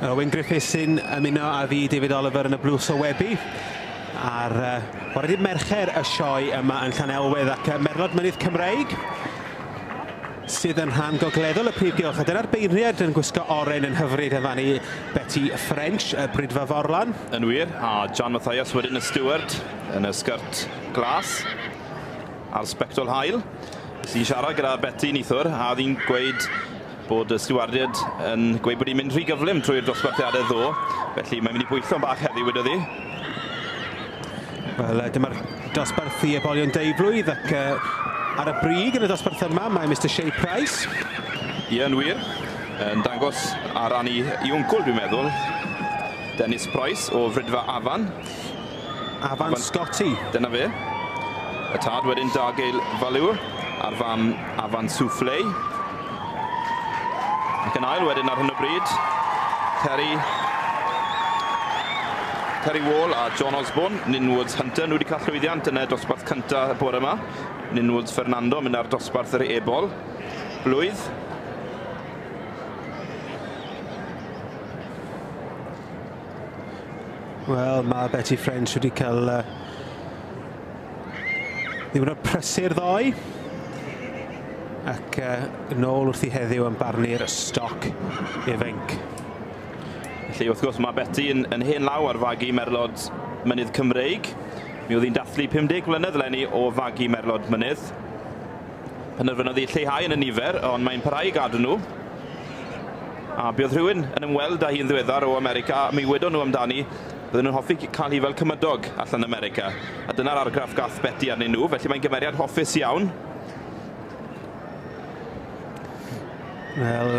Owen Griffiths sy'n ymuno â fi, David Oliver, yn y blwch sylwebu ar bore dydd Mercher y sioe yma yn Llanelwedd ac Merlod Mynydd Cymreig sydd yn rhan gogleddol y prif gylch. A dyna'r beirniad yn gwisgo oren yn hyfryd yn fan i Betty French, y Bridfa Forlan. Yn wir, a John Mathias wedyn y steward yn y sgert glas a'r sbectol haul. Nes i'n siarad gyda Betty neithiwr a oedd hi'n gweud bod y stiwardiaid yn gweud bod hi'n mynd rhy gyflym trwy'r dosbarthiadau ddo, felly mae'n mynd i bwyllo'n bach heddiw, wedodd hi. Wel, dyma'r dosbarth i ebolion deuflwydd ac ar y brig yn y dosbarth yma mae Mr Shea Price. Ie, yn wir, yn dangos ar ran i wncwl, dwi'n meddwl, Dennis Price o Fridfa Afan. Afan Scotty. Dyna fe. Y tad wedyn Dargail Value a'r fam Afan Soufflé. Ac yn ail wedyn ar hyn o bryd, Terry Wall a John Osborne, Ninwoods Hunter, nhw wedi cael llwyddiant yn y dosbarth cyntaf y bore yma. Ninwoods Fernando mynd ar dosbarth yr ebol. Blwydd. Wel, mae Betty French wedi cael ddiwrnod prysur ddoe. Ac nôl wrth i heddiw yn barnu'r stoc ifanc. Felly, wrth gwrs, mae Betty yn hen law ar fagu merlod mynydd Cymreig. Mi oedd hi'n dathlu 50 mlynedd eleni o fagu merlod mynydd. Penderfynodd hi lleihau yn y nifer, ond mae'n parhau i gadw nhw. A buodd rhywun yn ymweld â hi'n ddiweddar o America, a mi wedon nhw amdani, bydden nhw'n hoffi cael hi fel cymydog allan America. A dyna'r argraff gath Betty arnyn nhw, felly mae'n gymeriad hoffus iawn. Wel,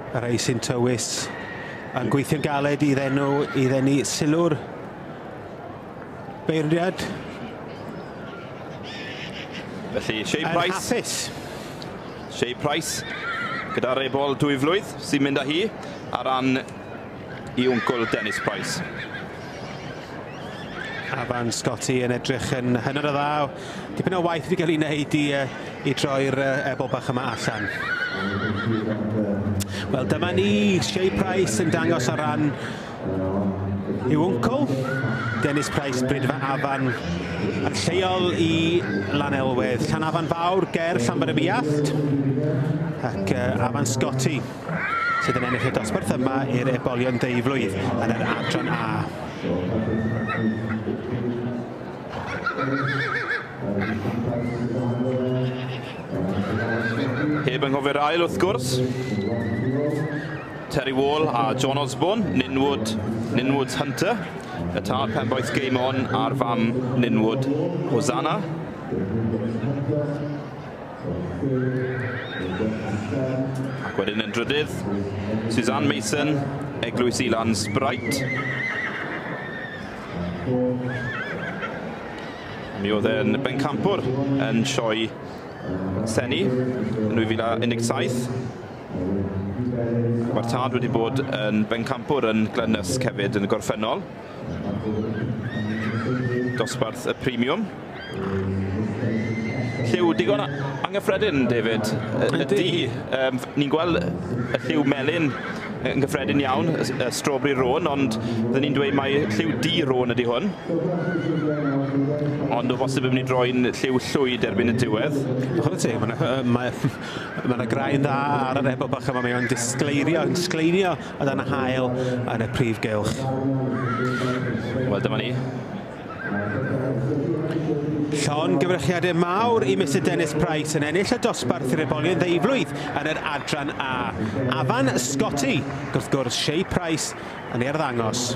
y rhai sy'n tywys yn gweithio'n galed i ddenu sylw'r beirniad. Felly, Shea Price. Yn hapus. Shea Price gyda'r ebol 2 flwydd sy'n mynd â hi ar ran i wncwl Dennis Price. Afan Scotty yn edrych yn hynod o dda. Dipyn o waith wedi cael ei wneud i droi'r ebol bach yma allan. Wel, dyma ni, Shea Price yn dangos ar ran i'w wncwl, Dennis Price, Bridfa Afan, yn lleol i Lanelwedd. Llanafan Fawr ger Llanfair-ym-Muallt ac Afan Scotty sydd yn ennill y dosbarth yma i'r ebolion deuflwydd yn yr adran A. Heb anghofio'r ail wrth gwrs, Terry Wall a John Osborne, Ninwoods Hunter, y tad Penboeth Game On a'r fam Ninwood Hosanna. Ac wedyn yn drydydd, Suzanne Mason, Eglwys Elan Sprite. Mi oedd e'n bencampwr yn sioe Senni yn 2017. Mae'r tad wedi bod yn bencampwr yn Glenysg hefyd yn y gorffennol. Dosbarth y premium. Lliw digon anghyffredin, David. Ydy. Ni'n gweld y lliw melyn yn gyffredin iawn, y strawberry roan, ond byddwn ni'n dweud mai lliw du roan ydy hwn. Ond o bosib yn mynd i droi'n lliw llwyd erbyn y diwedd. Chwarae teg, ma' 'na graen dda ar yr ebol bach yma, mae o'n disgleirio, yn sgleinio o dan y haul yn y prif gylch. Wel, dyma ni. Llongyfarchiadau mawr i Mr Dennis Price yn ennill y dosbarth i'r ebolion ddeuflwydd yn yr adran A. Afan Scotty, wrth gwrs Shea Price yn ei arddangos.